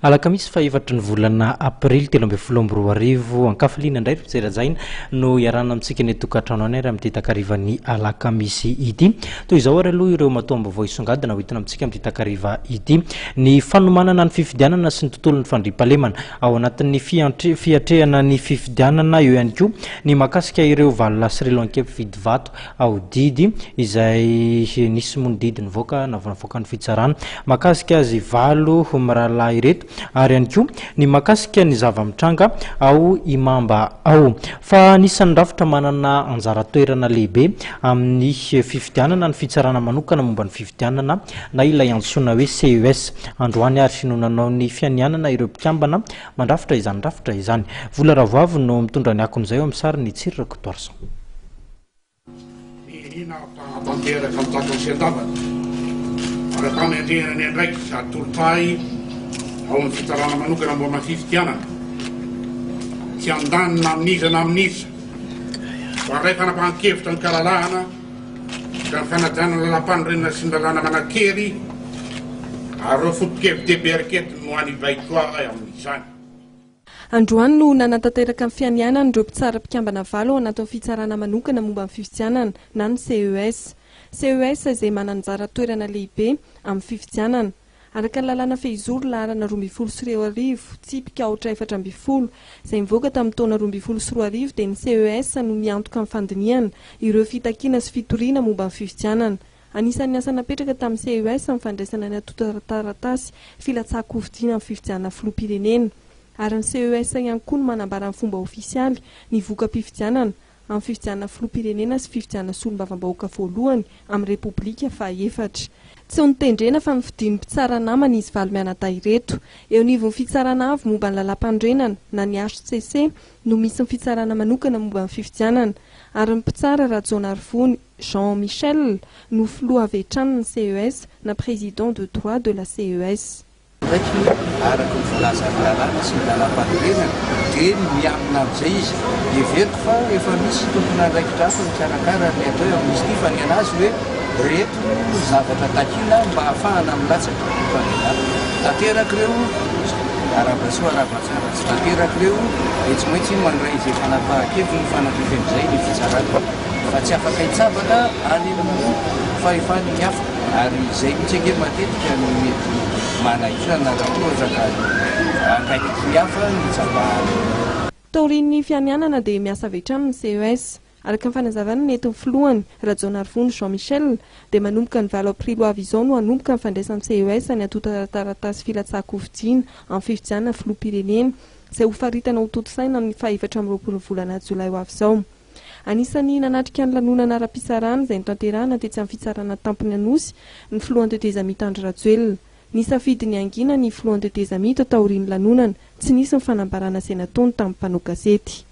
Alakamisy fahefatry ny volana aprily 2013, ankafaliana indray ry mpijery hajaina no iarahana amintsika ny tokantrano any ary amin'ity takarivan'ny alakamisy ity. Toy izao ary aloha ireo matoam-baovao hisongadina hoentina amintsika amin'ity takariva ity. Ny fanomanana ny fifidianana sy ny tontolon'ny fandriampahalemana ao anatin'ny fiatrehana ny fifidianana, eo ihany koa ny mahakasika ireo valolahy Sri Lankais mpividy vato ao Didy izay nisy moa ny didy nivoaka na navoakan'ny fitsarana mahakasika azy valo mirahalahy ireto ary ihany koa ny mahakasika ny zava-mitranga ao Imamba ao. Fa anisan'ny rafitra manana anjara toerana lehibe amin'ny fifidianana ny fitsarana manokana momba ny fifidianana na ilay antsoina hoe CES. Androany ary no nanao ny fianianana ireo mpikambana mandrafitra izany rafitra izany. Vola Ravoavy no mitondra ny akon'izay eo amin'ny sarin'i Tsiry Rakotoarison. Nirina hampahatanteraka ny takany sy an-davany ary am-pahamendrehana ny andraikitra atolotra ahy ao amin'ny fitsarana manokana momba ny fifidianana. Tsy handany na amin'iza na amin'iza fa handray fanapahan-kevitra an-kalalahana ka ny fanajana ny lalàmpanorenana sy ny lalàna manan-kery ary ireo foto-kevi-dehibe eritreretiny no hanibaiko ahy amin'izany. Androany no nanatanteraka ny fianianany ireo mpitsara mpikambana valo ao anatin'ny fitsarana manokana momba ny fifidianana na ny CES. CES izay manana anjara toerana lehibe amin'ny fifidianana. Araka ny lalàna fehizoro laharana 2012, tsipika aotra 14, izay nivoaka tamin'ny taona 2012 dia ny CES no miantoka ny fandinihana ireo fitakiana sy fitoriana momba ny fifidianana. Anisan'ny asa napetraka tamin'ny CES ny fandraisana ny antontan-taratasy filatsahan-kofidina amin'ny fifidianana filoham-pirenena. Ary ny CES ihany koa no manambara amin'ny fomba ofisialy ny voka-pifidianana amin'ny fifidianana filoham-pirenena sy fifidianana solombavambahoaka voalohany amin'ny Repoblika fahaefatra. Tsy notendrena fa nofidian'ny mpitsara namany izy valo mianadahy ireto. Eo anivon'ny Fitsarana avo momba ny lalàmpanorenana na ny hcc no misy ny fitsarana manokana momba ny fifidianana. Ary ny mpitsara Rajaonarivony Jean Michel no filoha avy hatrany ny CES na Président de droit de la CES. Andraikiny araka ny voalazan'ny lalàna sy ny lalàmpanorenana dia ny miamina amin'izay izy. Heveriko fa efa misy tompon'andraikitra hafa mikarakara ny atao hoe amnistie fa ny an'azy hoe reto ny zavatra takiana mba hahafahana milatsaka ho kandida. Tanteraka ireo, arahaba soa arahaba tsara, tsy tanteraka ireo dia tsy maintsy mandray izay fanapahan-keviny mifanandrify amin'izay ny fitsarana fa tsy afaka hitsabaka any amin'ny fahefan'ny hafa. Ary izay mihitsy ange matetika no mety manahirana raha ohatra ka andraikitry ny hafa ny hitsabahana. Taorian'ny fianianana dia miasa avy hatrany ny CES. Araka ny fanazavana nentin'ny filohany, Rajaonarivony Jean Michel, dia manomboka ny valo aprily ho avy izao no hanomboka ny fandraisan'ny CES ny antontan-taratasy filatsahan-kofidiana amin'ny fifidianana filoham-pirenena, izay hofaritana hotontosaina amin'ny faha 24 ny volana jolay ho avy izao. Anisan'ny nanatrika ny lanonana ara-pitsarana izay notanterahina tetsy amin'ny fitsarana tampony Anosy ny filohan'ny tetezamita Andry Rajoelina. Nisafidy ny hangina ny filohan'ny tetezamita taorian'ny lanonana, tsy nisy ny fanambarana izay nataony tamin'ny mpanao gazety.